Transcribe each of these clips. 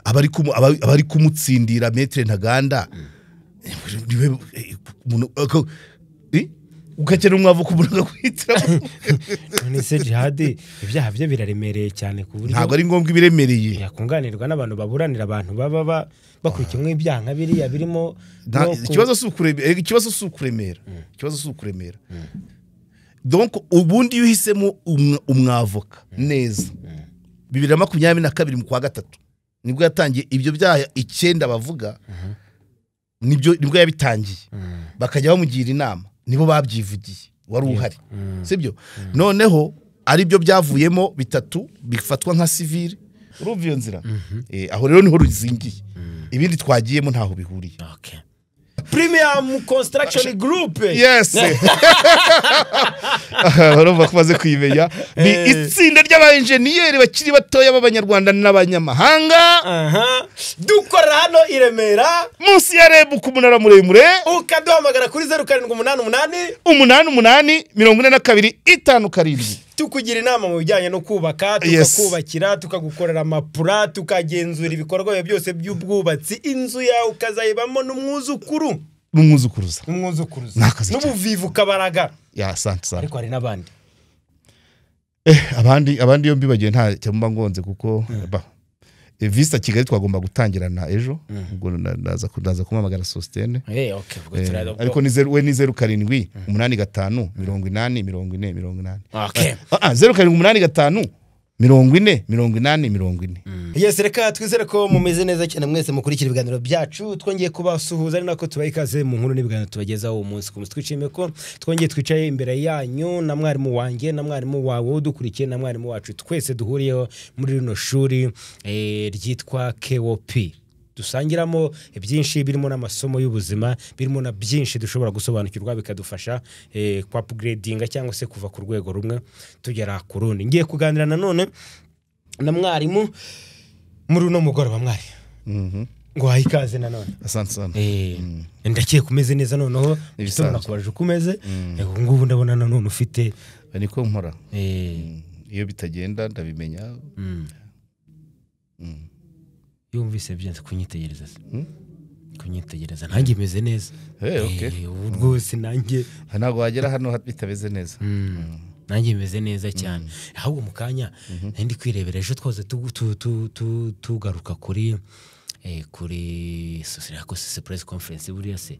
Abari kumutsindira Maître Ntaganda, ugakenera umwavoka umuntu akaguhitiramo. None se Jihadi ibyaha bye biraremereye cyane ku buryo ntabwo ari ngombwa ibiremereye yakunganirwa n'abantu baburanira abantu baba bakurikiranywe ibyaha nka biriya birimo? Ikibazo si ukuremera, ikibazo si ukuremera, ikibazo si ukuremera. Donc ubundi iyo uhisemo umwavoka neza, 2022 mu kwa gatatu nibwo yatangiye ibyo byaha 9 bavuga, nibwo yabitangiye, bakajya bamugira inama, nibo babyivugiye, wari uhari, sibyo? Noneho aribyo byavuyemo 3 bifatwa nka civil. Urumva iyo nzira? Aho rero niho ruzingiye, ibindi twagiyemo ntaho bihuriye. Okay. Premium Construction Group. Yes. Urumva ko baze kuyimenya. Ni itsinda ry'abaenjeniyeri bakiri batoya b'abanyarwanda n'abanyamahanga. Dukora hano i Remera munsi ya REB ku munara muremure. Ukaduhamagara kuri 0788 88 42 57. Tukugira inama mu bijyanye no kubaka, tukakubakira, tukagukorera amapura, tukagenzura ibikorwa byose by'ubwubatsi, inzu yawe ukazayibamo n'umwuzukuru. N'umwuzukuruza. N'umwuzukuruza. N'ubuvivu kabaraga. Ya, asante sana. Ariko hari n'abandi. Abandi yo mbibagiye nta cyamba ngonze kuko Vista Kigali twagomba gutangirana ejo, ubwo ndaza kumamagara Sostene. Okay, ubwo turado. Ariko ni 0 we ni 07 85 80 40 80. Okay. 0785 40 80 40. Yes, reka twizere ko mumeze neza cyane mwese mukurikira ibiganiro byacu. Twongeye kubasuhuza ari nako tubaha ikaze mu nkuru n'ibiganiro tubagezaho umunsi ku munsi. Twishimiye ko twongeye twicaye imbere yanyu na mwarimu wanjye na mwarimu wawe udukurikiye na mwarimu wacu twese duhuriyeho muri rino shuri ryitwa KOP. Dusangiramo byinshi birimo n'amasomo y'ubuzima, birimo na byinshi dushobora gusobanukirwa bikadufasha kwa upgradinga cyangwa se kuva ku rwego rumwe tugera ku rundi. Ngiye kuganira nanone na mwarimu muri uno mugoroba. Mwari ngo waha ikaze nanone. Asante sana. Ndakiye kumeze neza noneho, nakubaje uko umeze, ubu ngubu ndabona nanone ufite niko nkora. Iyo bitagenda ndabimenya. Yumvise byanze kunyitegereza se. Kunyitegereza nanjye meze neza. Okay. Ubu rwose nanjye ntabwo wagera hano bitabeze neza. Nanjye meze neza cyane. Ahubwo mu kanya ndi kwirebera ejo twoze tugaruka kuri kuri press conference buriya se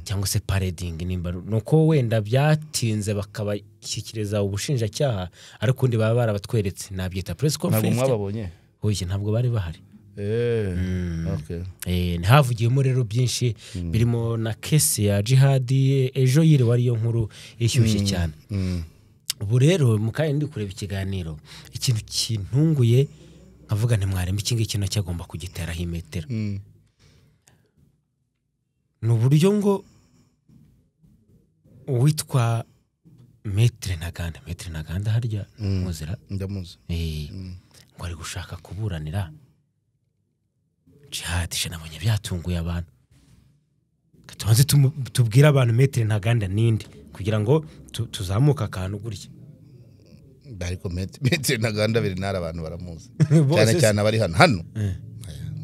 cyangwa se parading nimba nuko wenda byatinze bakabashyikiriza ubushinjacyaha, ariko undi baba barabatweretse nabyita press conference. Ntabwo mwababonye? Oye, ntabwo bari bahari. Okay. Nhavugiyemo rero byinshi birimo na case ya Jihadi ejo yiriwe ariyo nkuru ishyushye cyane. Ubu rero mukanya ndi kureba ikiganiro, ikintu kintunguye nkavuga nti mwarimu iki ngiki nacyo agomba kugiteraho imetero. Ni uburyo ngo uwitwa Maître Ntaganda, Maître Ntaganda harya muzira? Ndamuzi. Ngo ari gushaka kuburanira Jihadi. Nabonye byatunguye abantu. Tubanze tubwire abantu Maître Ntaganda ninde kugira ngo tuzamuka akantu gutya. Ariko Maître Ntaganda Bernard abantu baramuzi. Cyane cyane abari hano.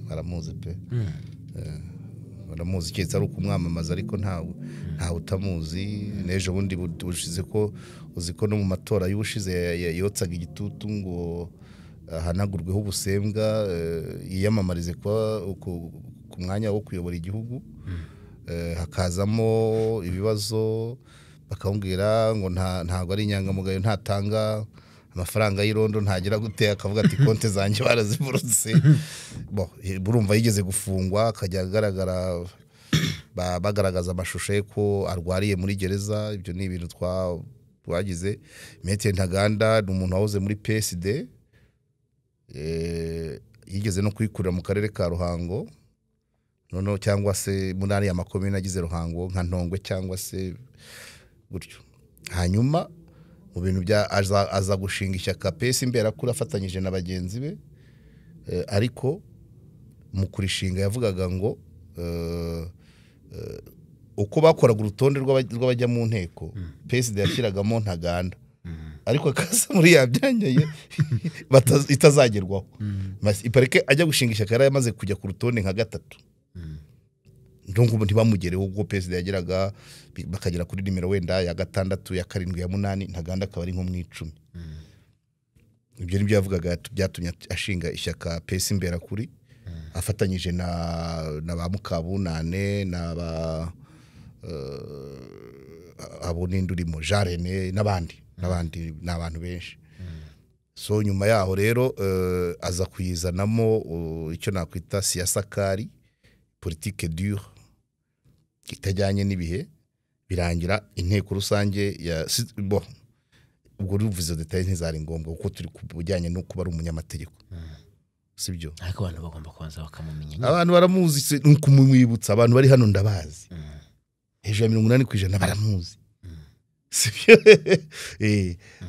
Baramuzi pe. Baramuzi keretse ari ukumwamamaza, ariko ntawe utamuzi. N'ejo bundi bushize ko uzi ko no mu matora y'ubushize yotsaga igitutu ngo ahanagurweho ubusembwa, yiyamamarize ku mwanya wo kuyobora igihugu. Hakazamo ibibazo bakamubwira ngo ntago ari inyangamugayo, ntatanga amafaranga y'irondo, ntagira gute, akavuga ati konte zanjye barazivurutse. Bon, burumva yigeze gufungwa akajya agaragara bagaragaza amashusho ye ko arwariye muri gereza. Ibyo ni ibintu twagize. Maître Ntaganda ni umuntu wahoze muri PSD, yigeze no kwikurira mu karere ka Ruhango, noneho cyangwa se muri ariya makomine agize Ruhango nka Ntongwe cyangwa se gutyo. Hanyuma mu bintu bya aza gushinga ishyaka PS Imberakuri afatanyije na bagenzi be, ariko mu kurishinga yavugaga ngo uko bakoraga urutonde rw'abajya mu nteko, PSD yashyiragamo Ntaganda, Ariko akaza muri ya myanya ye itazagerwaho. Iparike ajya gushinga ishyaka yari yamaze kujya ku rutonde nka gatatu. Ndumva ntibamugereho ubwo PSD yageraga bakagera kuri nimero wenda ya 6 ya 7 ya 8, Ntaganda akaba ari nko mu 10. Ibyo nibyo yavugaga byatumye ashinga ishyaka PS Imberakuri afatanyije na ba Mukabunane na ba abo nindi urimo Jean René n'abandi n'abantu benshi. So nyuma yaho rero aza kuyizanamo icyo nakwita siyasakari, politique dure itajyanye n'ibihe, birangira inteko rusange ya bo ubwo ruvuze details ntizari ngombwa kuko turi kubujyanye no kuba ari umunyamategeko. Sibyo? Ariko abantu bagomba kubanza bakamumenya. Abantu baramuzi nukumwibutsa, abantu bari hano ndabazi. Hejuru ya 80% baramuzi. Sibyo?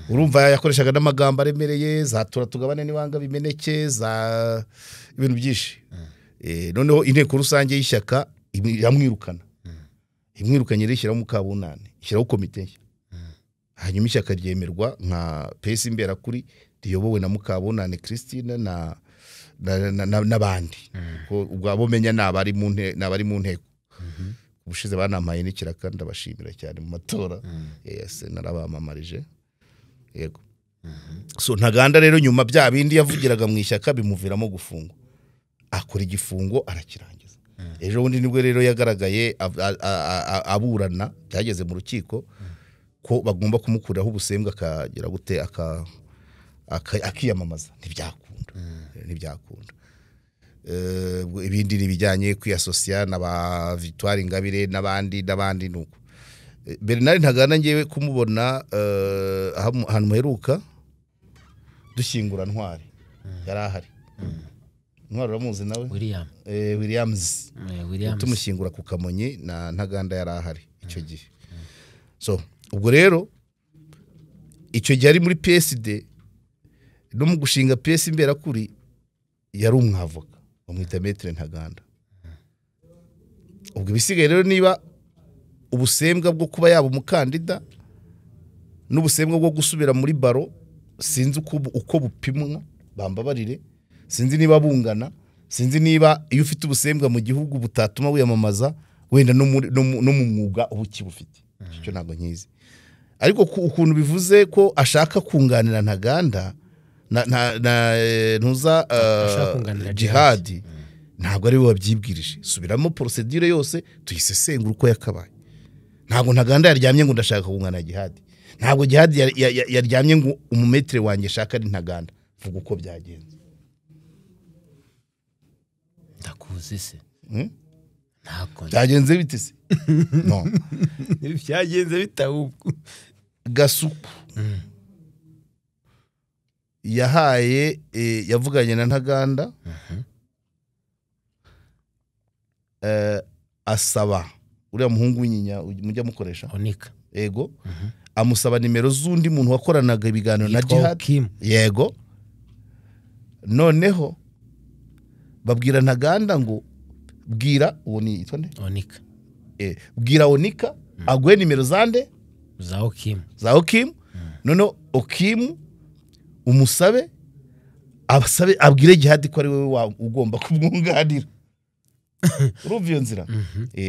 Urumva yakoreshaga n'amagambo aremereye, za tura tugabane nibanga bimeneke, za ibintu byinshi. Noneho inteko rusange y'ishyaka yamwirukana. Imwirukanye rishyiraho Mukabunane, ishyiraho komite nshya. Hanyuma ishyaka ryemerwa nka PS Imberakuri riyobowe na Mukabunane Christine na n'abandi. Ko ubwo abo menya nabari mu nabari mu nteko. Ubushize banampaye n'ikiraka ndabashimira cyane mu matora. Yes, narabamamarije. Yego. So Ntaganda rero nyuma bya bindi yavugiraga mu ishyaka bimuviramo gufungwa. Akora igifungo arakirangiza. Ejo bundi nibwo rero yagaragaye aburana byageze mu rukiko ko bagomba kumukuraho ubusembwa akagira gute akiyamamaza. Ntibyakunda. Ntibyakunda. Ibindi nibijyanye kwiasocia na ba Victoire Ingabire n'abandi n'abandi nuko. Bernard Ntaganda ngewe kumubona ahantu muheruka dushyingura Ntwari. Yari ahari. Ntwari uramuzi nawe? William. Williams. Williams. Tumushyingura ku Kamonyi na Ntaganda yari ahari icyo gihe. So ubwo rero icyo gihe ari muri PSD no mu gushinga PS Imberakuri yari umwavoka bamwita Maître Ntaganda. Ubwo ibisigaye rero niba ubusembwa bwo kuba yaba umukandida n'ubusembwa bwo gusubira muri baro, sinzi uko bupimwa, bambabarire, sinzi niba bungana, sinzi niba iyo ufite ubusembwa mu gihugu butatuma wiyamamaza wenda no mu mwuga ubuki bufite. Icyo ntabwo nkizi. Ariko ukuntu bivuze ko ashaka kunganira Ntaganda na ntuza jihadi, ntabwo ari we wabyibwirije. Subiramo procedure yose tuyisesengura uko yakabaye. Ntabwo Ntaganda yaryamye ngo ndashaka kunganira jihadi. Ntabwo jihadi yaryamye ngo umumetre wanjye shaka ari Ntaganda. Vuga uko byagenze. Ndakuzi se. Ntabwo byagenze bite se? No. Byagenze bitahubwo. Gasuku yahaye yavuganye na Ntaganda asaba uriya muhungu w'inyinya mujya mukoresha Onika. Yego. Amusaba nimero z'undi muntu wakoranaga ibiganiro na Jihad. Yego. Noneho babwira Ntaganda ngo bwira uwo ni yitwa nde? Onika. Bwira Onika agwe nimero zande za Okim. Za Okim. Noneho Okim umusabe abasabe abwire Jihad ko ari wewe ugomba kumwunganira. Urumva iyo nzira?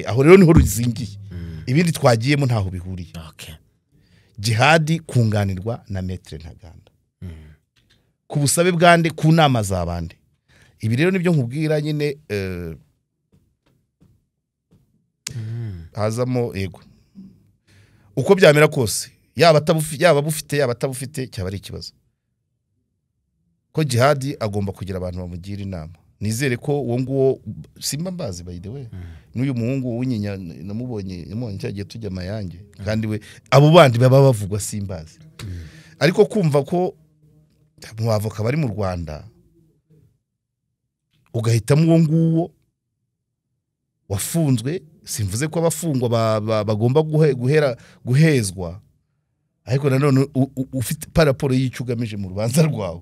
Aho rero niho ruzingiye. Ibindi twagiyemo ntaho bihuriye. Okay. Jihad kunganirwa na Maître Ntaganda. Ku busabe bwande, ku nama zabande. Ibi rero nibyo nkubwira nyine hazamo yego. Uko byamera kose yaba bufite yaba atabufite cyaba ari ikibazo. Ko Jihad agomba kugira abantu bamugira inama. Nizere ko uwo nguwo simba mbazi by the way. N'uyu muhungu w'inyinya namubonye cyagiye tujya mayange kandi we abo bandi baba bavugwa simbazi. Ariko kumva ko mu avoka bari mu Rwanda ugahitamo uwo nguwo wafunzwe, simvuze ko abafungwa bagomba guhezwa, ariko nanone ufite paraporo y'icyo ugamije mu rubanza rwawe,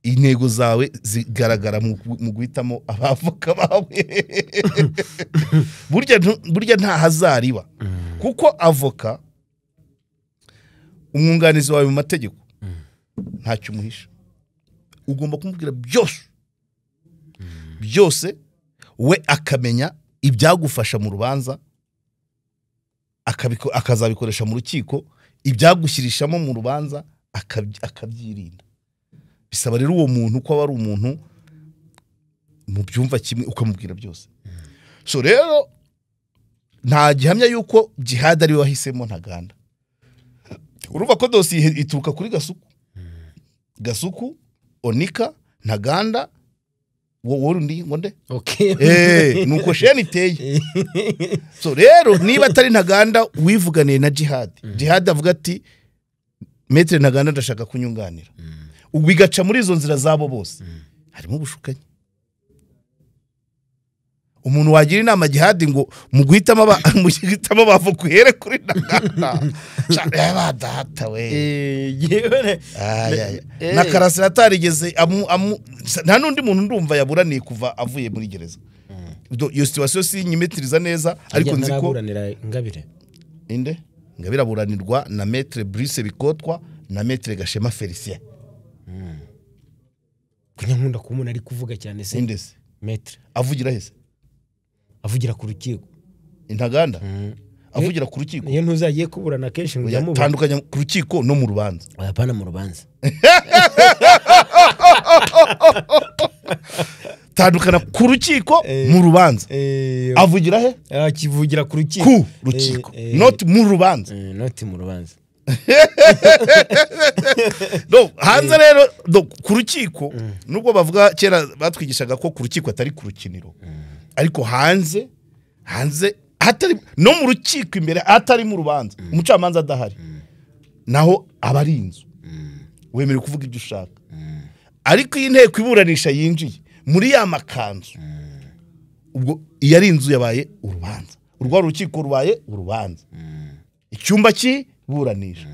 intego zawe zigaragara mu guhitamo abavoka bawe. Burya nta hazariba, kuko avoka Umwunganizi wawe mu mategeko ntacyo umuhisha, ugomba kumubwira byose byose, we akamenya ibyagufasha mu rubanza akazabikoresha mu rukiko, ibyagushyirishamo mu rubanza akabyirinda. Bisaba rero uwo muntu ko aba ari umuntu mu byumva kimwe, ukamubwira byose. So rero nta gihamya yuko Jihad ari we wahisemo Ntaganda. Urumva ko dosiye ituruka kuri Gasuku, Gasuku, Onika, Ntaganda, wowe undi ngo nde? Okay. Nuko sheni iteye. So rero niba atari Ntaganda wivuganiye na Jihad, Jihad avuga ati Maître Ntaganda ndashaka kunyunganira, bigaca muri izo nzira zabo bose, harimo ubushukanyi. Umuntu wagira inama Jihad ngo mu guhitamo abavoka uhere kuri Ntaganda, data we. Na Karasira atarigeze nta n'undi muntu ndumva yaburaniye kuva avuye muri gereza. Iyo situation sinyimetiriza neza, ariko nzi ko Ingabire inde Ingabire aburanirwa na Maître Brice Bikotwa na Maître Gashema Felicien. Kunyakunda kumuna ari kuvuga cyane se inde se Maître avugira hese? Avugira ku rukiko. Intaganda avugira ku rukiko. Iyo ntuzagiye kuburana kenshi ngo ujya mubona. Tandukanya ku rukiko no mu rubanza. Apana mu rubanza. Tandukana ku rukiko mu rubanza. Avugira he? Akivugira ku rukiko. Ku rukiko. Not mu rubanza. Not mu rubanza. No, hanze rero ku rukiko nubwo bavuga kera batwigishaga ko ku rukiko atari ku rukiniro. Ariko hanze hatari no mu rukiko imbere atari mu rubanza, umucamanza adahari, naho aba ari inzu wemerewe kuvuga ibyo ushaka. Ariko iyi nteko iburanisha yinjiye muri ya makanzu, ubwo iyo ari inzu yabaye urubanza, urwa rukiko rubaye urubanza, icyumba cy'iburanisha.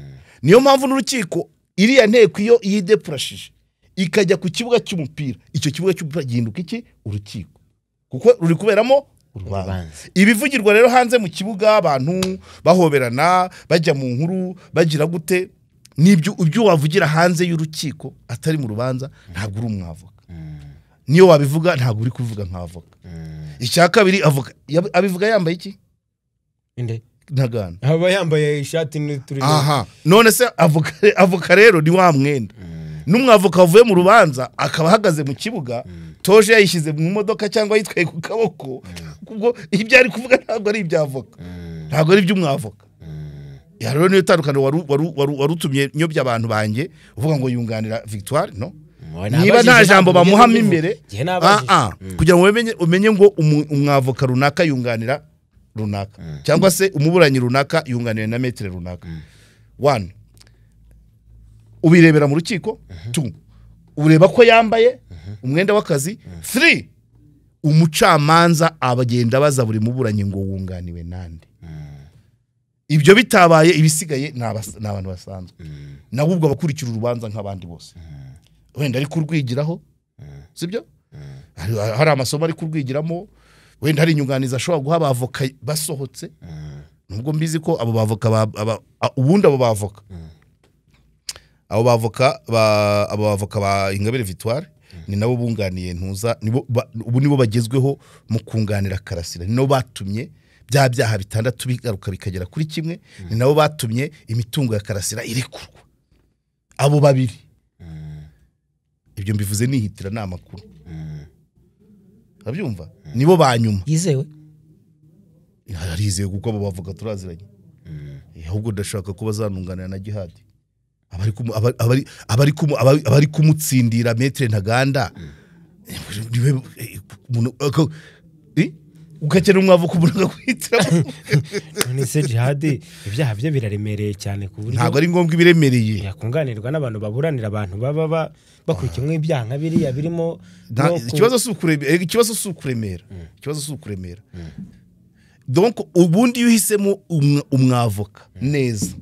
Niyo mpamvu n'urukiko iriya nteko iyo yidepurashije ikajya ku kibuga cy'umupira, icyo kibuga cy'umupira gihinduka iki? Urukiko, kuko ruri kuberamo urubanza. Ibivugirwa rero hanze mu kibuga, abantu bahoberana, bajya mu nkuru, bagira gute, nibyo ibyo wavugira hanze y'urukiko atari mu rubanza, ntabwo uri umwavoka. Niyo wabivuga ntabwo uri kuvuga nk'avoka. Icya kabiri, avoka abivuga yambaye iki? Inde Ntaganda aba yambaye ishati n'uturi. Aha, none se avoka rero ni wa mwenda. N'umwavoka wavuye mu rubanza akaba ahagaze mu kibuga, toje yayishyize mu modoka cyangwa yitwaye ku kaboko, kubwo ibyo ari kuvuga ntabwo ari iby'avoka, ntabwo ari iby'umwavoka. Ya rero niyo tandukano warutumye nyobya abantu banjye uvuga ngo yunganira Victoire. No, niba nta jambo bamuhama imbere kugira ngo umenye ngo umwavoka runaka yunganira runaka, cyangwa se umuburanyi runaka yunganira na Maître runaka. 1, ubirebera mu rukiko. 2, ureba ko yambaye umwenda w'akazi. 3, umucamanza abagenda baza buri muburanyi ngo wunganiwe nande. Ibyo bitabaye ibisigaye ni abantu basanzwe, nabo ubwo bakurikira urubanza nk'abandi bose. Wenda ari kurwigiraho, sibyo? Hari amasomo ari kurwigiramo, wenda hari inyunganizi ashobora guha abavoka basohotse. Nubwo mbizi ko abo bavoka ubundi abo bavoka abo bavoka ba Ingabire Victoire ni nabo bunganiye ntuza, ubu nibo bagezweho mu kunganira Karasira, ni nabo batumye bya byaha bitandatu bigaruka bikagera kuri kimwe, ni nabo batumye imitungo ya Karasira irekurwa. Abo babiri, ibyo mbivuze nihitira ni amakuru, urabyumva, nibo ba nyuma yizewe. Harizewe kuko abo bavuga turaziranye. Ahubwo ndashaka ko bazanunganira na Jihad. Abari kumutsindira Maître Ntaganda, ugakenera umwavoka umuntu akaguhitiramo. None se Jihad ibyaha bye biraremereye cyane ku buryo ntabwo ari ngombwa ibiremereye yakunganirwa n'abantu baburanira abantu baba bakurikimwe ibyaha nka biriya birimo. Ikibazo si ukuremera, ikibazo si ukuremera. Donc ubundi iyo uhisemo umwavoka neza,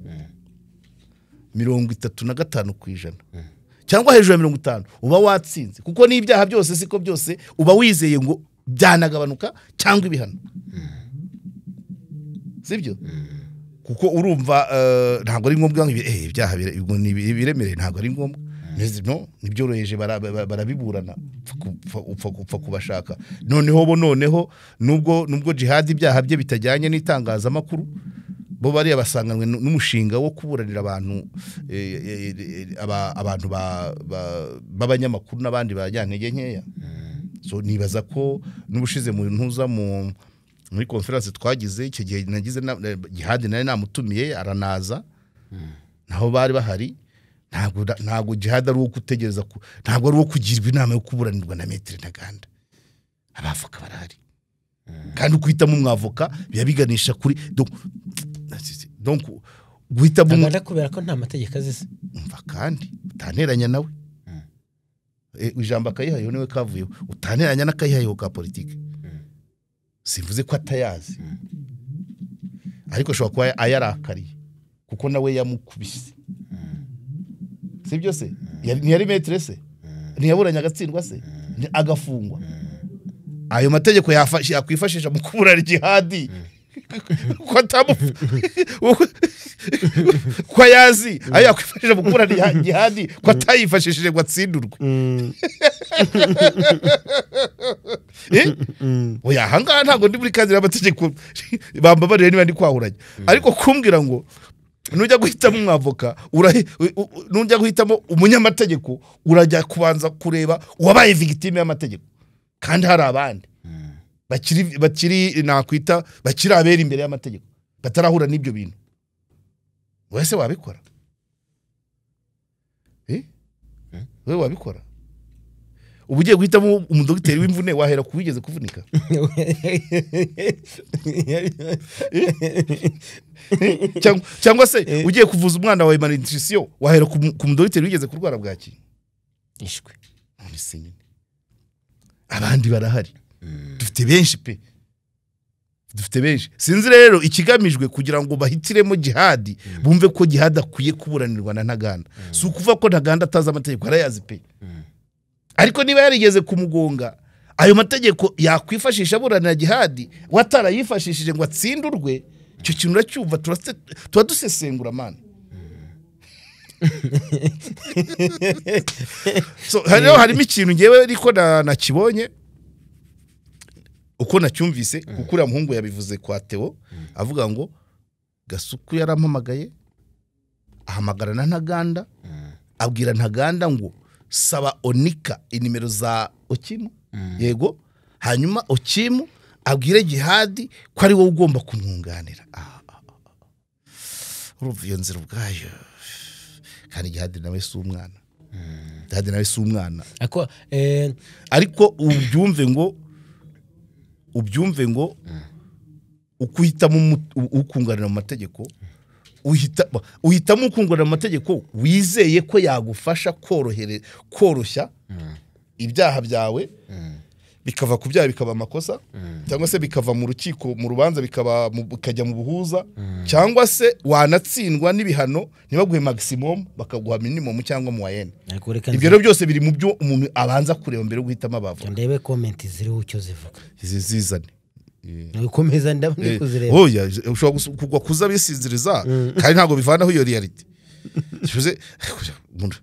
35% cyangwa hejuru ya 50 uba watsinze, kuko n'ibyaha byose siko byose uba wizeye ngo byanagabanuka cyangwa ibihano, sibyo? Kuko urumva ntabwo ari ngombwa ibyaha biremereye, ntabwo ari ngombwa. No nibyoroheje barabiburana, upfa kubashaka. Noneho bo noneho nubwo jihad ibyaha bye bitajyanye n'itangazamakuru, bo bari basanganwe n'umushinga wo kuburanira abantu abantu b'abanyamakuru n'abandi bajyantege nkeya. So nibaza ko n'ubushize mu ntuza muri conference twagize icyo gihe nagize jihad nari namutumiye aranaza, naho bari bahari. Ntabwo jihad ari uwo gutegereza, ntabwo ari uwo kugirwa inama yo kuburanirwa na Maître Ntaganda. Abavoka barahari, kandi ukuhitamo umwavoka biba biganisha kuri donc guhitamo Ntaganda kubera ko nta mategeko azi. Umva kandi utaneranya nawe, ijambo akayihayeho niwe kavuyeho, utaneranya n'akayihayeho ka politike. Simvuze ko atayazi, ariko ashobora kuba ayarakariye kuko nawe yamukubise. Sibyo se? Ntiyari maître se? Ntiyaburanye agatsindwa se? Agafungwa. Ayo mategeko yakwifashisha mu kuburana jihadi ko ko ayazi, ayo yakwifashisha mu kuburana jihadi ko atayifashishije ngo atsindurwe. Oya, ahangaha ntabwo ndi muri kadire y'amategeko, bambabarire niba ndi kwahuranya, ariko kumbwira ngo nujya guhitamo umwavoka, nujya guhitamo umunyamategeko, urajya kubanza kureba uwabaye victime y'amategeko, kandi hari abandi bakiri nakwita bakiri abera imbere y'amategeko batarahura n'ibyo bintu. Wese wabikora? Wewe wabikora? Ubu ugiye guhitamo umudogiteri w'imvune wahera kuwigeze kuvunika? Cyangwa se ugiye kuvuza umwana wawe malnutrition wahera ku mudogiteri wigeze kurwara bwaki? Ishwe. Abandi barahari. Dufite benshi pe. Dufite benshi. Sinzi rero ikigamijwe kugira ngo bahitiremo jihadi, bumve ko jihadi akwiye kuburanirwa na Ntaganda. Si ukuvuga ko Ntaganda atazi amategeko, arayazi pe. Ariko niba yarigeze kumugonga, ayo mategeko yakwifashisha aburanira jihadi, watarayifashishije ngo atsindurwe, icyo kintu uracyumva, tuba dusesengura man. So harimo ikintu ngewe ariko nakibonye uko nacyumvise, kuko uriya muhungu yabivuze kwa Theo, avuga ngo Gasuku yarampamagaye ahamagara na Ntaganda, abwira Ntaganda ngo saba Onika inimero za Okimu, yego, hanyuma Okimu abwire jihadi ko ari wowe ugomba kumwunganira. Urumva iyo nzira ubwayo, kandi jihadi nawe si umwana. Jihadi nawe si umwana. Ariko ubyumve ngo ukuhitamo ukunganira mu mategeko, uhitamo ukunganira mu mategeko wizeye ko yagufasha koroshya ibyaha byawe, bikava ku byaha bikaba amakosa, cyangwa se bikava mu rukiko mu rubanza bikaba bikajya mu buhuza, cyangwa se wanatsindwa n'ibihano ntibaguhe maximum bakaguha minimum cyangwa moyenne. Ibyo rero byose biri mu byo umuntu abanza kureba mbere yo guhitamo abavoka. Ndebe comment ziriho icyo zivuga. Zizane. Ukomeza ndabona kuzireba. Oya, ushobora kugwa kuza bisinziriza kandi ntabwo bivanaho iyo reality. Bivuze umuntu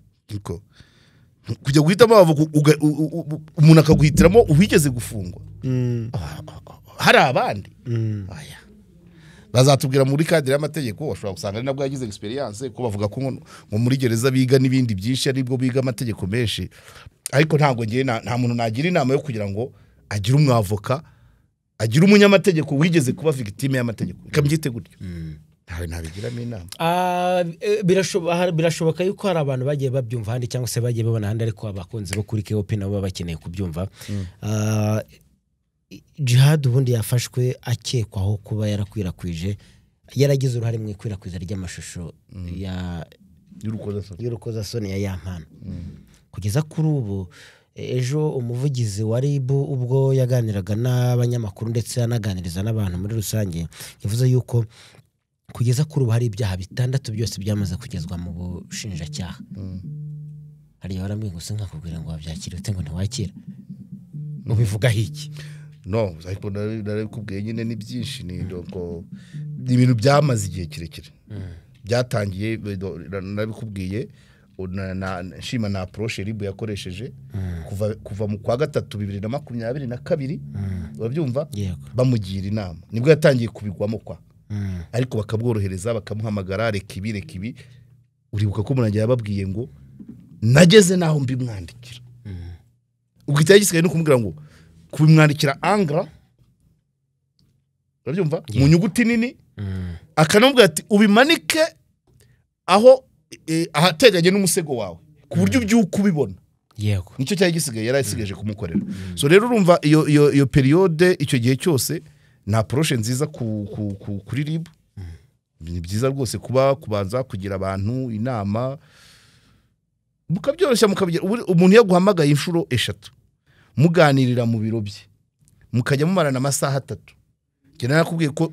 kujya guhitamo abavoka, umuntu akaguhitiramo uwigeze gufungwa. Hari abandi bazatubwira muri kadire y'amategeko, bashobora gusanga ari nabwo yagize experience, ko bavuga ko ngo muri gereza biga n'ibindi byinshi, aribwo biga amategeko menshi. Ariko ntabwo ngiye nta muntu nagira inama yo kugira ngo agire umwavoka, agire umunyamategeko wigeze kuba victime y'amategeko. Ikabyite gutyo. Ntawe nabigiramo inama. Birashoboka yuko hari abantu bagiye babyumva handi cyangwa se bagiye babona handi, ariko abakunzi bo kuri KOP nabo bakeneye kubyumva. Jihad ubundi yafashwe akekwaho kuba yarakwirakwije, yaragize uruhare mu ikwirakwiza ry'amashusho ya y'urukozasoni ya Yampano. Kugeza kuri ubu ejo umuvugizi wa RIB ubwo yaganiraga n'abanyamakuru ndetse anaganiriza n'abantu muri rusange, yavuze yuko kugeza kuri ubu hari ibyaha 6 byose byamaze kugezwa mu bushinjacyaha. Hari yaramwe ngo sinkakubwira ngo wabyakira ute ngo ntiwakira. Ubivuga iki? No, ariko narabikubwiye nyine ni byinshi, ni donc Ibintu byamaze igihe kirekire, byatangiye, nabikubwiye, nshima na approche RIB yakoresheje kuva mu kwa gatatu 2022, urabyumva, bamugira inama, nibwo yatangiye kubigwamo kwa, ariko bakabworohereza, bakamuhamagara, reka ibi, reka ibi. Uribuka ko Murangira yababwiye ngo nageze naho mbimwandikira, ubwo icyari gisigaye ni ukumubwira ngo kubimwandikira angra, urabyumva, mu nyuguti nini, akanamubwira ati ubimanike aho ahateganye n'umusego wawe ku buryo ubyuka ubibona. Yego, nicyo cyari gisigaye, yari asigaje kumukorera. So rero urumva iyo periode, icyo gihe cyose ni approche nziza kuri RIB. Ni byiza rwose kuba kubanza kugira abantu inama, mukabyoroshya, mukabigira. Umuntu yaguhamagaye inshuro 3 muganirira mu biro bye, mukajya mumarana amasaha 3. Njye narakubwiye ko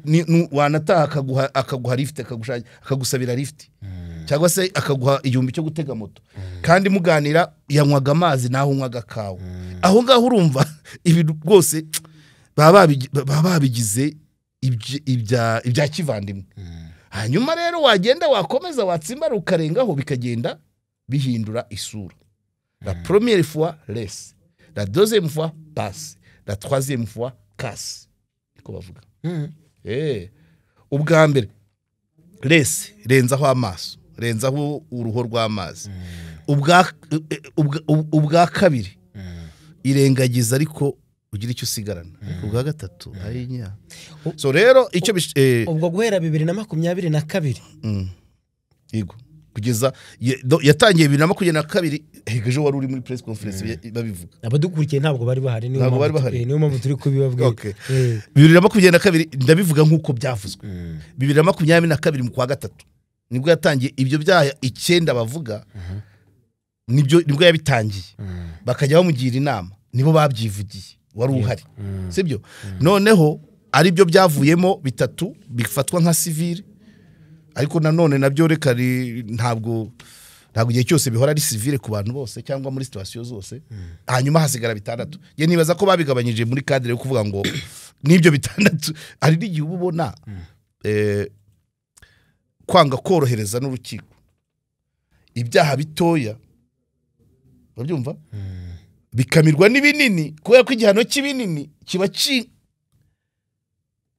wanataha akaguha lift, akagusabira lift, cyangwa se akaguha 1000 cyo gutega moto, kandi muganira yanywaga amazi naho unywaga kawa. Aho ngaho urumva ibintu rwose baba babigize ibya kivandimwe. Hanyuma rero wagenda wakomeza watsimbara ukarengaho, bikagenda bihindura isura. La première fois laisse, la deuxième fois passe, la troisième fois casse, niko bavuga. Ubwa mbere laisse, renzaho amaso, renzaho uruho rw'amazi. Ubwa kabiri irengagiza ariko ugira icyo usigarana. Ubwa gatatu ayinya. So rero icyo ubwo guhera 2022 yego kugeza yatangiye 2022, ejo wari uri muri press conference babivuga. Abadukurikiye ntabwo bari bahari, niyo mpamvu turi kubibabwira. 2022 ndabivuga nkuko byavuzwe. 2022 mu kwa gatatu nibwo yatangiye ibyo byaha 9 bavuga, nibwo yabitangiye, bakajya bamugira inama, nibo babyivugiye, wari uhari, sibyo? Noneho ari byo byavuyemo 3 bifatwa nka civil, ariko nanone nabyo reka ntabwo igihe cyose bihora ari civil ku bantu bose cyangwa muri situation zose. Hanyuma hasigara 6. Nge nibaza ko babigabanyije muri cadre yo kuvuga ngo nibyo 6 ari n'igihe ubona kwanga korohereza n'urukiko ibyaha bitoya, urabyumva, bikamirwa n'ibinini, kubera ko igihano cy'ibinini kiba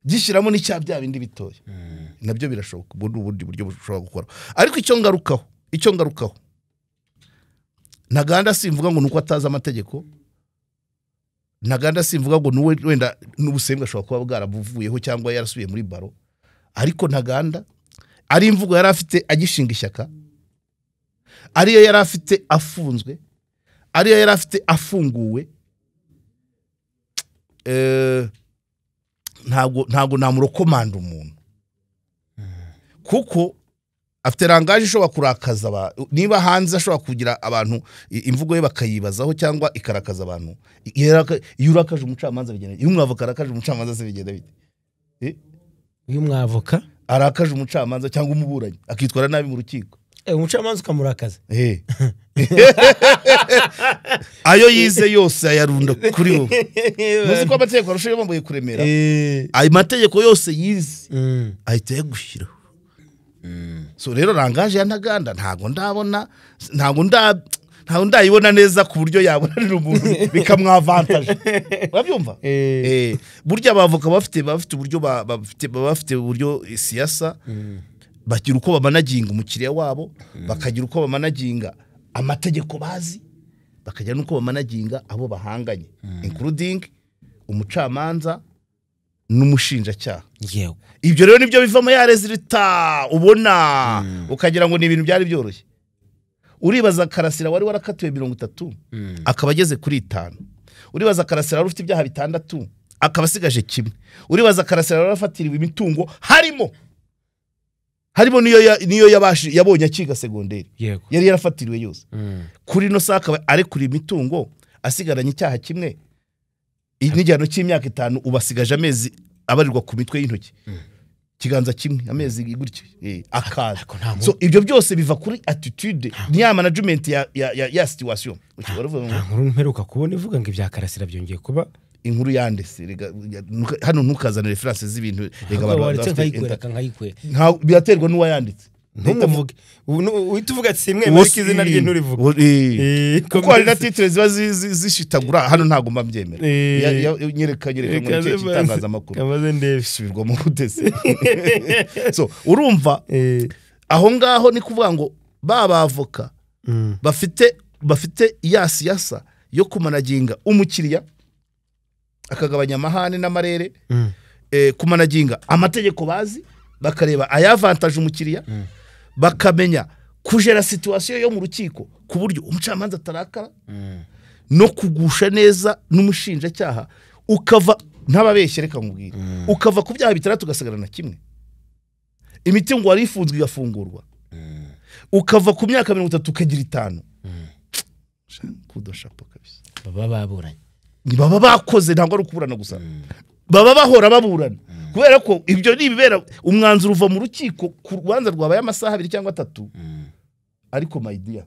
gishyiramo n'icya bya bindi bitoya. Nabyo birashoboka, ubu ni ubundi buryo bushobora gukora. Ariko icyo ngarukaho, Ntaganda simvuga ngo nuko atazi amategeko, Ntaganda simvuga ngo nuwe wenda n'ubusembwa ashobora kuba bwarabuvuyeho cyangwa yarasubiye muri baro, ariko Ntaganda ari imvugo yari afite agishinga ishyaka, ariyo yari afite afunzwe, ariyo yari afite afunguwe, ntabwo namurokomanda umuntu, kuko afite rangaje ishobora kurakaza abantu. Niba hanze ashobora kugira abantu imvugo ye bakayibazaho cyangwa ikarakaza abantu. Iyo urakaje umucamanza bigenda, iyo umwavoka arakaje umucamanza se bigenda bite? Iyo umwavoka arakaje umucamanza cyangwa umuburanyi akitwara nabi mu rukiko, umucamanza ukamurakaza, ayo yize yose ayarunda kuri wowe. Muzi ko amategeko arushaho bambaye kuremera, ayo mategeko yose yize ahita yagushyiraho. So rero rangaje ya Ntaganda ntago ndabona, ntago ndayibona neza ku buryo yabonanira umuntu bikamwavantaje, urabyumva. Burya abavoka bafite uburyo bafite uburyo siyasa, bagira uko bamanaginga umukiriya wabo, bakagira uko bamanaginga amategeko bazi, bakagira nuko bamanaginga abo bahanganye, including umucamanza n'umushinjacyaha. Yego, ibyo rero nibyo bivamo ya resulta ubona, ukagira ngo ni ibintu byari byoroshye. Uribaza Karasira wari warakatiwe 30 akaba ageze kuri 5. Uribaza Karasira wari ufite ibyaha 6 akaba asigaje 1. Uribaza Karasira wari warafatiriwe imitungo harimo niyo yabonye akiga segonderi, yari yarafatiriwe yose. Kuri no saka arekura imitungo asigaranye icyaha kimwe n'igihano cy'imyaka 5, ubasigaje amezi abarirwa ku mitwe y'intoki, kiganza kimwe, amezi gutyo, akaza. So ibyo byose biva kuri attitude niya management ya situation. Nkuru mperuka kubona ivuga ngo ibya Karasira byongeye kuba Inkuru yanditse hano, ntukazane reference z'ibintu. Reka Ahubwo abantu waretse bafite nkayikwereka, nkayikwereka. Biraterwa n'uwayanditse. Ntumuvuge. Uhita uvuga ati simwemera, ariko izina rye nturivuge. Kuko hari na titre ziba zishitagura hano, ntabwo mba mbyemera. Nyereka, nyereka ngo ni ikihe cy'itangazamakuru. Kamaze ndebe. Bisubirwamo gutese? So urumva aho ngaho ni kuvuga ngo ba bavoka bafite ya siyasa yo kumanaginga umukiriya, akagabanya amahane n'amarere, kumanaginga amategeko bazi, bakareba ayavantaje umukiriya, bakamenya kujera situation yo mu rukiko ku buryo umucamanza atarakara, no kugusha neza n'umushinjacyaha, ukava ntababeshye, reka nkubwire, ukava ku byaha bitandatu ugasigara na kimwe, imitungo wari ifunzwe igafungurwa, ukava ku myaka 30 ukagira 5. Kudo chapeau kabisa. Baba baburanye. Ni baba bakoze, ntabwo ari ukuburana gusa, baba bahora baburana, kubera ko ibyo ni ibibera. Umwanzuro uva mu rukiko ku rubanza rwabaye amasaha 2 cyangwa 3, ariko my dear,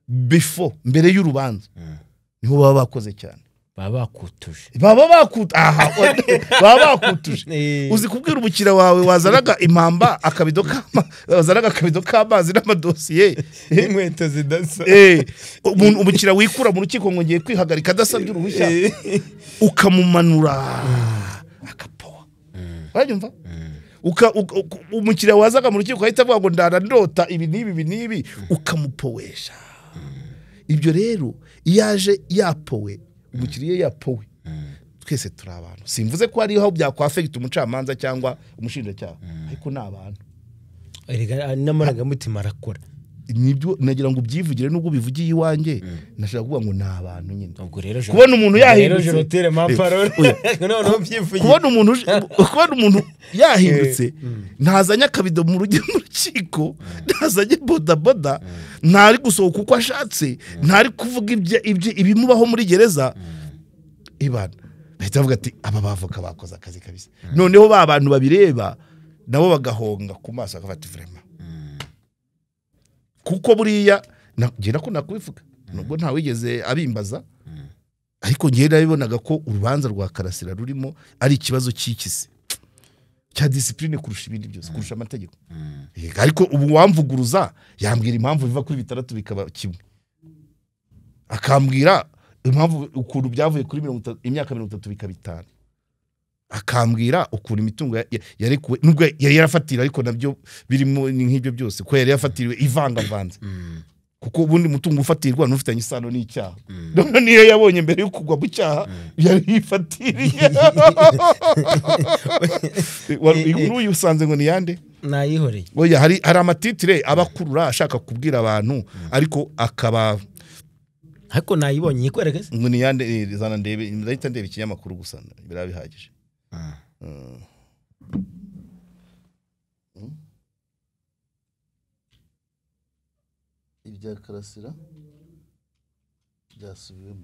before, mbere y'urubanza, niho baba bakoze cyane. Baba bakutuje. Baba bakut aha, baba bakutuje. Uzi kubwira umukiriya wawe wazanaga impamba, akabido k'ama, wazanaga akabido k'amazi n'amadosiye n'inkweto zidasa, umuntu, umukiriya wikura mu rukiko ngo ngiye kwihagarika adasabye uruhushya, ukamumanura akapowa, uranyumva? Umukiriya wazaga mu rukiko ahita avuga ngo ndara ndota ibi n'ibi, ibi n'ibi, ukamupowesha. Ibyo rero iyo aje yapowe, umukiriya yapowe, twese turi abantu. Simvuze ko hariho aho byakwafekita umucamanza cyangwa umushinjacyaha, ariko ni abantu. Erega n'amarangamutima arakora. Nibyo nagira ngo ubyivugire, nubwo ubivugiye iwanjye, nashaka kuvuga ngo ni abantu nyine. Ubwo rero Kubona umuntu rero yahindutse je retire ma parole, noneho mbyivugiye. Kubona umuntu yahindutse, ntazanye akabido mu mu rukiko, ntazanye bodaboda, ntari gusohoka uko ashatse, ntari kuvuga ibimubaho muri gereza, ibana bahita bavuga ati aba bavoka bakoze akazi kabisa. Noneho ba bantu babireba nabo bagahonga ku maso, bakavuga ati vraiment. Kuko buriya njye nakunda kubivuga, nubwo ntawigeze abimbaza, ariko njye nabibonaga ko urubanza rwa Karasira rurimo ari ikibazo cy'ikisi cya discipline kurusha ibindi byose, kurusha amategeko. Ariko ubu wamvuguruza yambwira impamvu biva kuri 6 bikaba kimwe, akambwira impamvu ukuntu byavuye kuri 30, imyaka 30 bikaba 5, akambwira ukuntu imitungo yarekuwe, nubwo yari yarafatiriwe, ariko nabyo birimo ni nk'ibyo byose, ko yari yafatiriwe ivangavanze, kuko ubundi mutungo ufatirwa n'ufitanye isano n'icyaha. None niyo yabonye mbere yo kugwa mu cyaha yari yifatiriye. Inkuru usanze ngo ni yande? Nayihoreye. Oya, hari amatitire abakurura ashaka kubwira abantu, ariko akaba ariko nayibonye, nyikwereke se? Ngo ni yande? Zana ndebe, ndahita ndeba ikinyamakuru gusa, biraba bihagije. Ibya Karasira byasubiwemo.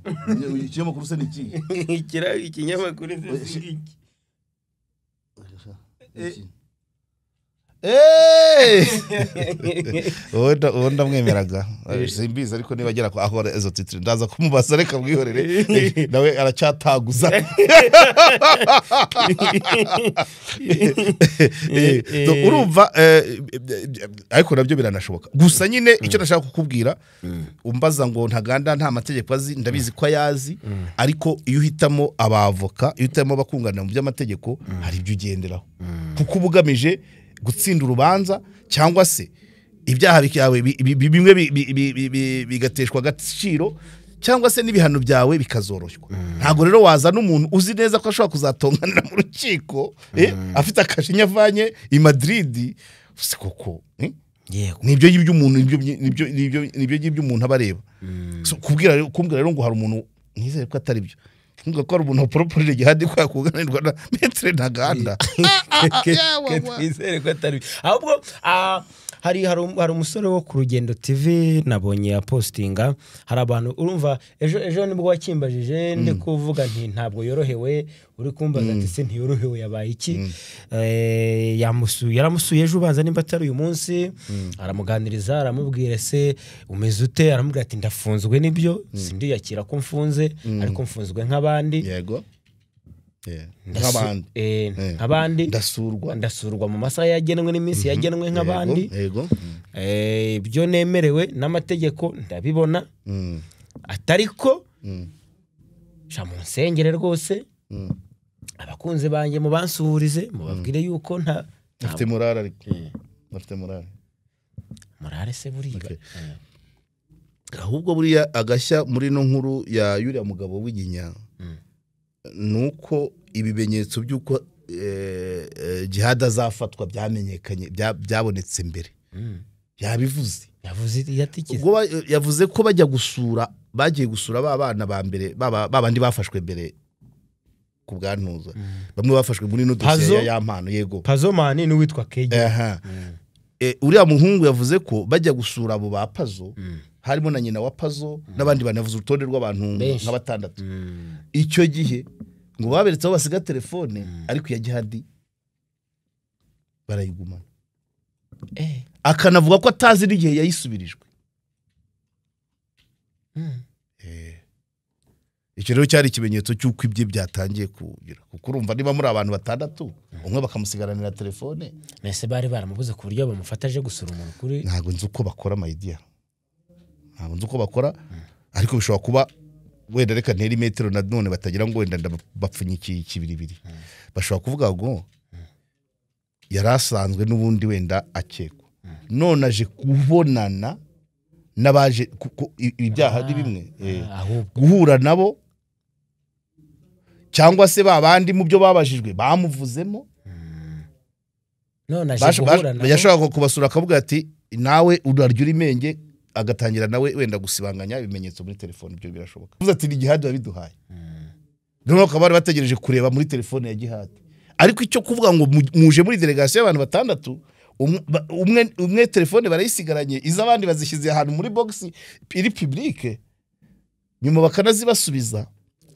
Ikinyamakuru se ni ikihe? Ikinyamakuru se si iki? Uwo ndamwemeraga, simbizi, ariko niba agera aho izo titire ndaza kumubaza, reka mwihorere, nawe aracyataguza. Urumva, ariko nabyo biranashoboka. Gusa nyine icyo nashaka kukubwira, umbaza ngo Ntaganda nta mategeko azi, ndabizi ko ayazi, ariko iyo uhitamo abavoka, iyo uhitamo abakunganira mu by'amategeko, hari ibyo ugenderaho, kuko uba ugamije gutsinda urubanza, cyangwa se ibyaha byawe bimwe bigateshwa agaciro, cyangwa se n'ibihano byawe bikazoroshywa. Ntabwo rero wazana umuntu uzi neza ko ashobora kuzatonganira mu rukiko, afite akashinya avanye i Madrid, si koko? Yego. Nibyo ngibyo umuntu, nibyo ngibyo umuntu aba areba. So, kumbwira rero ngo hari umuntu, nizere ko atari byo, kumbwira ko hari umuntu waporoporije Jihadi ko yakunganirwa na Maître Ntaganda. Twizere ko atari byo. Ahubwo hari umusore wo ku Rugendo TV nabonye ya postinga, hari abantu urumva ejo nibwo wakimbajije, ndi kuvuga nti ntabwo yorohewe, uri kumbaza ati se ntiyorohewe yabaye iki? Yaramusuye ejo, ubanza nimba atari uyu munsi, aramuganiriza, aramubwira se umeze ute, aramubwira ati ndafunzwe nibyo, sindiyakira ko mfunze, ariko mfunzwe nk'abandi. Yego. Nk'abandi. Nk'abandi. Ndasurwa mu masaha yagenwe n'iminsi yagenwe nk'abandi. Yego. Ibyo nemerewe n'amategeko ndabibona. Atariko sha munsengere rwose. Abakunze banjye mubansuhurize mubabwire yuko nta afite morale, ariko afite morale. Morale se buriya. Ahubwo buriya agashya muri no nkuru ya yuriya mugabo w'Inyinya nuko ibimenyetso by'uko Jihad azafatwa byamenyekanye, byabonetse mbere. Yabivuze. Yavuze yatikize. Ubwo yavuze ko bajya gusura, bagiye gusura ba bana ba mbere, babandi bafashwe mbere ku bwantuza. Bamwe bafashwe muri no dosiye ya Mpano, yego. Pazomani ni witwa Kege. Uriya muhungu yavuze ko bajya gusura abo ba Pazo, harimo na nyina wa Pazo n'abandi banavuze urutonde rw'abantu nka batandatu. Icyo gihe ngo baberetse aho basiga telefone, ariko ya Jihad barayigumana. Akanavuga ko atazi n'igihe yayisubirijwe. Icyo rero cyari ikimenyetso cy'uko ibye byatangiye kugira, kuko urumva niba muri abantu batandatu umwe bakamusigaranira telefone. Mese bari baramubuze ku buryo bamufata aje gusura umuntu kuri. Ntabwo nzi uko bakora my dear. Ntabwo nzi uko bakora, ariko bishobora kuba wenda reka nteri metero na none batagira ngo wenda ndabapfunyikiye ikibiribiri. Bashobora kuvuga ngo yarasanzwe n'ubundi wenda akekwa, none aje kubonana n'abaje ibyaha ari bimwe, guhura nabo cyangwa se babandi mu byo babajijwe bamuvuzemo. None aje guhura nabo, yashobora kubasura akavuga ati nawe urarya uri menge, agatangira nawe wenda gusibanganya ibimenyetso muri telefone. Ibyo birashoboka. Uvuze ati ni Jihad wabiduhaye. Noneho bakaba bari bategereje kureba muri telefone ya Jihad. Ariko icyo kuvuga ngo muje muri delegation y'abantu batandatu, umwe telefone barayisigaranye, iz'abandi bazishyize ahantu muri box iri publique, nyuma bakanazibasubiza,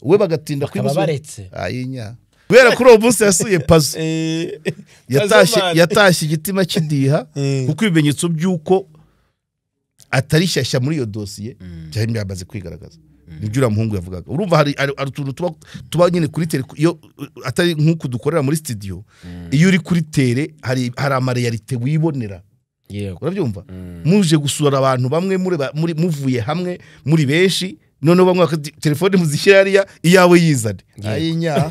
we bagatinda kwibabaretse. Ayinya. Kubera kuri uwo munsi yasuye Pazo, yatashye igitima kidiha, kuko ibimenyetso by'uko atari shyashya muri iyo dosiye byari byamaze kwigaragaza. Nibyo uriya muhungu yavugaga. Urumva hari utuntu tuba nyine kuri tele, iyo atari nk'uku dukorera muri studio, iyo uri kuri tele hari amarealite wibonera. Urabyumva? Muje gusura abantu bamwe muri muvuye hamwe muri benshi, noneho bamwe telefone muzishyira hariya iyawe yizane. Ayinya.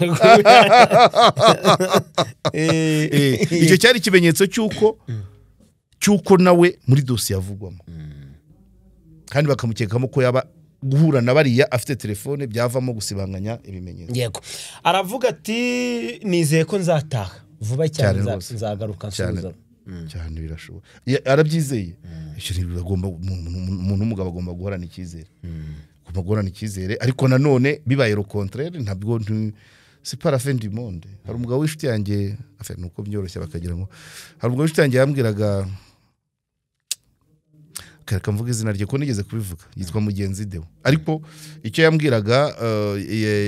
Icyo cyari ikimenyetso cy'uko nawe muri dosiye avugwamo. Kandi bakamukekamo ko yaba guhura na bariya afite telefone byavamo gusibanganya ibimenyetso. Yego. Aravuga ati nizeye ko nzataha vuba cyane, nzagaruka nsubiza. Cyane birashoboka. Arabyizeye. Icyo agomba, umuntu w'umugabo agomba guhorana icyizere. Agomba guhorana icyizere, ariko nanone bibaye le contraire ntabwo c'est pas la fin du monde. Hari umugabo w'inshuti yanjye, enfin nuko byoroshye bakagira ngo hari umugabo w'inshuti yanjye yambwiraga, reka mvuga izina rye ko nigeze kubivuga, yitwa Mugenzi Deo. Ariko icyo yambwiraga,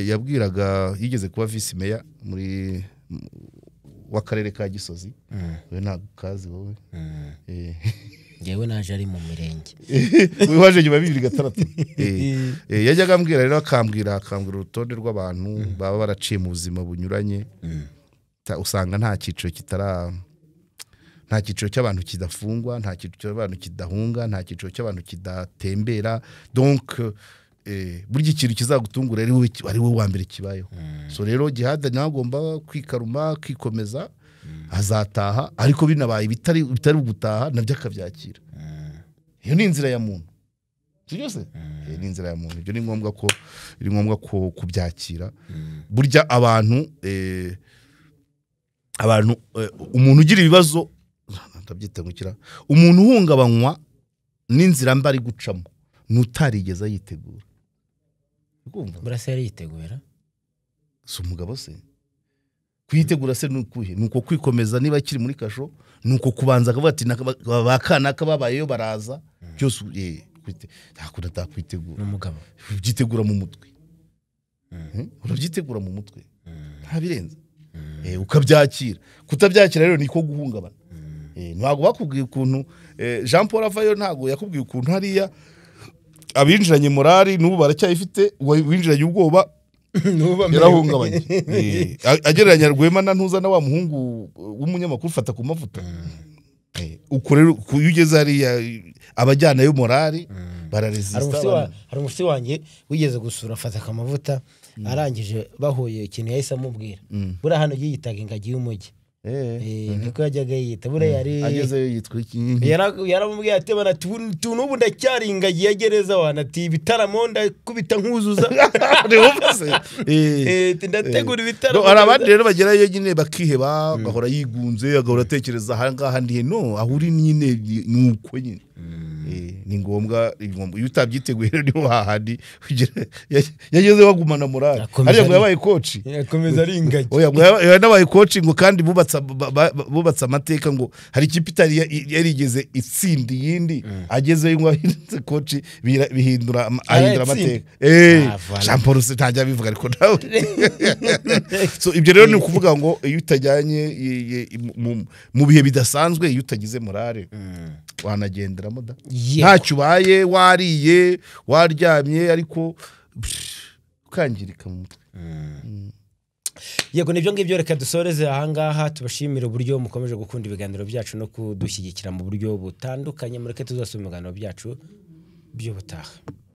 yabwiraga yigeze kuba vice mayor muri w'akarere ka Gisozi. We ntabwo kazi wowe. Ngewe naje ari mu mirenge. We waje nyuma 2006. Yajyaga ambwira rero, akambwira urutonde rw'abantu baba baraciye mu buzima bunyuranye. Usanga nta cyiciro kitara, nta cyiciro cy'abantu kidafungwa, nta cyiciro cy'abantu kidahunga, nta cyiciro cy'abantu kidatembera. Donc burya ikintu kizagutungura ari wowe wa mbere kibayeho. So rero Jihad nawe agomba kwikaruma, kwikomeza, azataha, ariko binabaye bitari gutaha nabyo akabyakira. Iyo ni inzira ya muntu. Sibyo? Ni inzira ya muntu. Ibyo ni ngombwa ko iri ngombwa ko kubyakira. Burya abantu umuntu ugira ibibazo ndabyita ngukira, umuntu uhungabanywa n'inzira mba ari gucamo nutarigeza yitegura. Ukumva? Burasa yari yitegura. Si umugabo se? Kwitegura se nukuhe? Nuko kwikomeza niba akiri muri kasho, nuko kubanza akavuga ati bakanaka babayeyo baraza, byose ntakunda atakwitegura. N'umugabo ubyitegura mu mutwe. Urabyitegura mu mutwe. Nta birenze. Ukabyakira. Kutabyakira rero niko guhungabana. Ntabwo bakubwiye ukuntu Jean Paul avayo, ntabwo yakubwiye ukuntu hariya abinjiranye morali n'ubu baracyayifite, winjiranye ubwoba Yarahungabanye. Agereranya Rwema na Ntuza na wa muhungu w'umunyamakuru ufata ku mavuta. Uko rero iyo ugeze hariya abajyana yo morali bararesista. Hari umushyitsi wanjye wigeze gusura afata akamavuta, arangije bahuye ikintu yahise amubwira, buriya hano yiyitaga ingagi y'umujyi, niko yajyaga yiyita, buriya yari agezeyo yitwa iki? Yaramubwiye ati bana n'ubu ndacyari ingagi ya gereza wana, ati ibitaramo ndakubita nkuzuza, ndategura ibitaramo. Hari abandi rero bagerayo nyine bakiheba, agahora yigunze, agahora atekereza aha ngaha ndihe, no aho uri nyine ni uko nyine. Ni ngombwa, iyo utabyiteguye rero niho hahandi yageze bagumana morale. Hariya ngo yabaye coach, yakomeza ari ingagi. Oya, ngo yanabaye coach ngo kandi bubatse amateka, ngo hari ikipe itari yarigeze itsinda iyindi, agezeyo ngo ahindutse coach bihindura, ahindura amateka. Jean Paul ntajya abivuga ariko nawe. So ibyo rero ni ukuvuga ngo iyo utajyanye mu bihe bidasanzwe, iyo utagize morale wanagenderamo da, ntacyo ubaye, wariye waryamye, ariko ukangirika mu mutwe. Yego, nibyo ngibyo, reka dusoreze ahangaha, tubashimire uburyo mukomeje gukunda ibiganiro byacu no kudushyigikira mu buryo butandukanye. Mureke tuzasubira mu biganiro byacu by'ubutaha.